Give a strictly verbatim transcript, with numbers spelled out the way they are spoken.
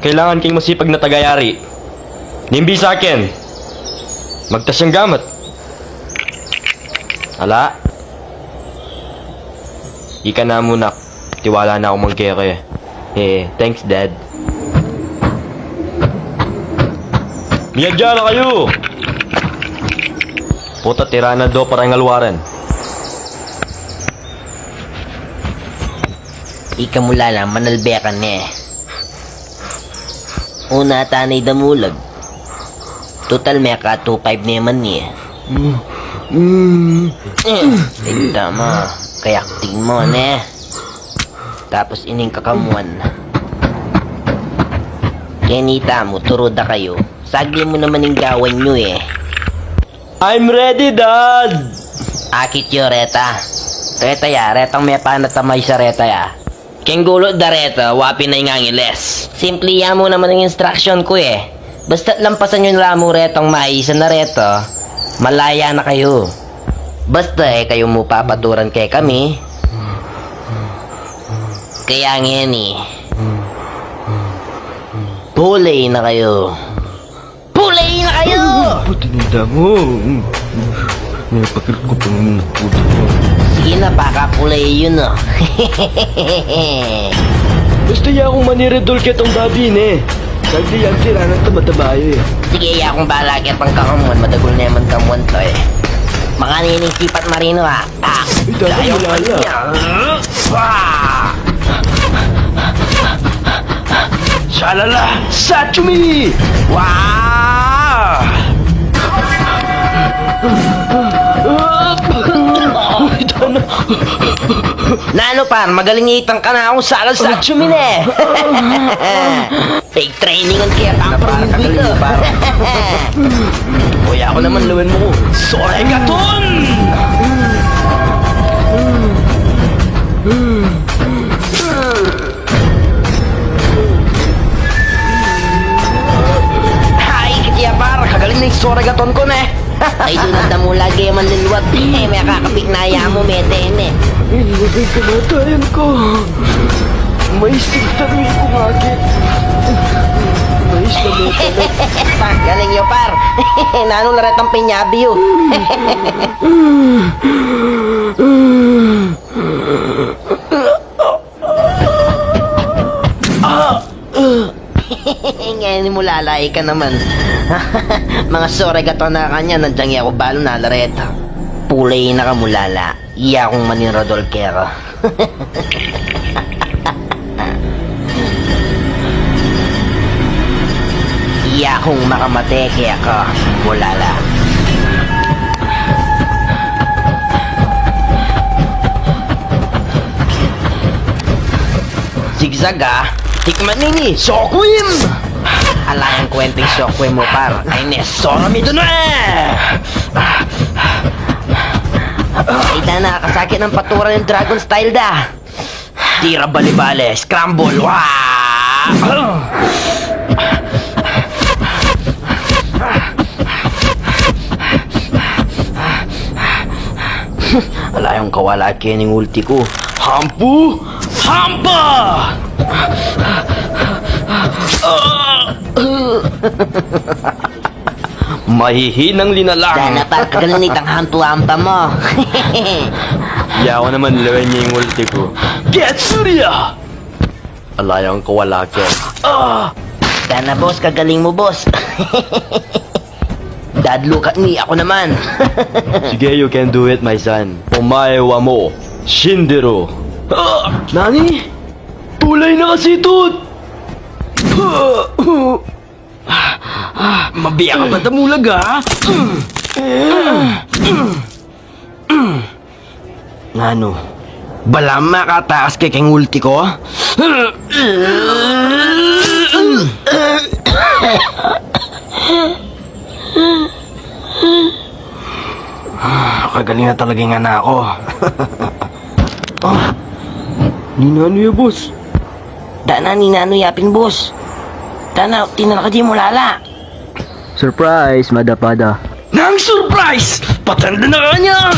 Kailangan keng masipag na tagayari. Nimbi sa akin. Magtas yang gamut. Ala. Ika na muna. Tiwala na akong mangkeke. Eh, thanks, Dad. Miyadya na kayu! Puta, tira na do para ing alwaran. Ika, Mulala, manalbe ka ne. Una tane damulag. Tutal, meka two five ne man e. Mm. Mm. Eh, tama. Kayaktig mu ne. Tapos ining kakamuan. Kenita mu, turu da kayu. Sagli mu naman ing gawan yu e. I'm ready, Dad! Akit yu reta. Reta ya, retang mepanat a maysa reta ya. Keng gulut da reta, wa pin a ing Angeles. Simpli ya mu naman ing instruction ku e. Basta't lampasan yu la mu retang maysa na reta, malaya na kayu. Basta e kayu mu papaturan kekami. Kaya ngeni, pulay na kayu. Pulay na kayu! Puta, ninda mu. May pakirot ku pang puta. Sige na, baka pulay yu na. Basta ya kung maniradol ketang babi ne. Sagli yang tiranan ta, mataba yu e. Sige, ya kung bala ketang kakamuan, madagul ne man kamuan ta e. Makanining sipat marino, ha? Ah, ay, dapat dayo malala. Kanya. Ah! Shalala! Sachumi! Wow! Nanu, par? Magaling itang kanakung sala, Sachumi ne. Fake training ang kaya pang panggupi ko. Uy, aku naman, lawen mu ku. Soregaton! Ay, kaya par, kagaling na ing soregaton ku, ne? Ay, dun ang damu lagi, manluluwat. Eh, may kakapit na ya mu, mete, ne. Ay, lagay kamatayan ku. May sinta rin kung akit. May sinta rin. Galing yu, par. Nanu la retang pinyabi yu? Ngeni, Mulala, ika naman. Mga soregaton na kanya, nandiyan ya ku balu na la reta. Pulay na ka, Mulala. Iya kung maniradol keka. Iya kung makamate keka, Mulala. Zigzag, ah. Tikman ini, Sokwim! Ala yang kwenteng Sokwim mu, par. Ay, ne, sora mi dun, eh! Ay, dana, kasakit ng patura ng Dragon Style da. Tira bali-bali, scramble. Wah! Ala yang kawala kening ulti ku. Hampu! Hampa! Mahihinang linalang. Dana, par, kagaling nitang hampu-hampa mu. Yawa naman, lawen ya ing ulti ku. Getsurya! Ala yang kawala ke. Ah! Dana, boss, kagaling mu, boss. Dad, look at me, aku naman. Sige, you can do it, my son. Omae wa mou shinderu. Ah! Nani? Tulay na kasi, Tut! Mabiya ka ba damulag, ha? Nanu? Balamu makatakas ke keng ulti ku? Ah, kagaling na talaga ing anak ku. Ah, ninanu ya, boss? Dana, ninanu ya pin, boss? Dana, tinala ka di, Mulala. Surprise, motherfucker. Nang surprise! Patanda na ka niyan!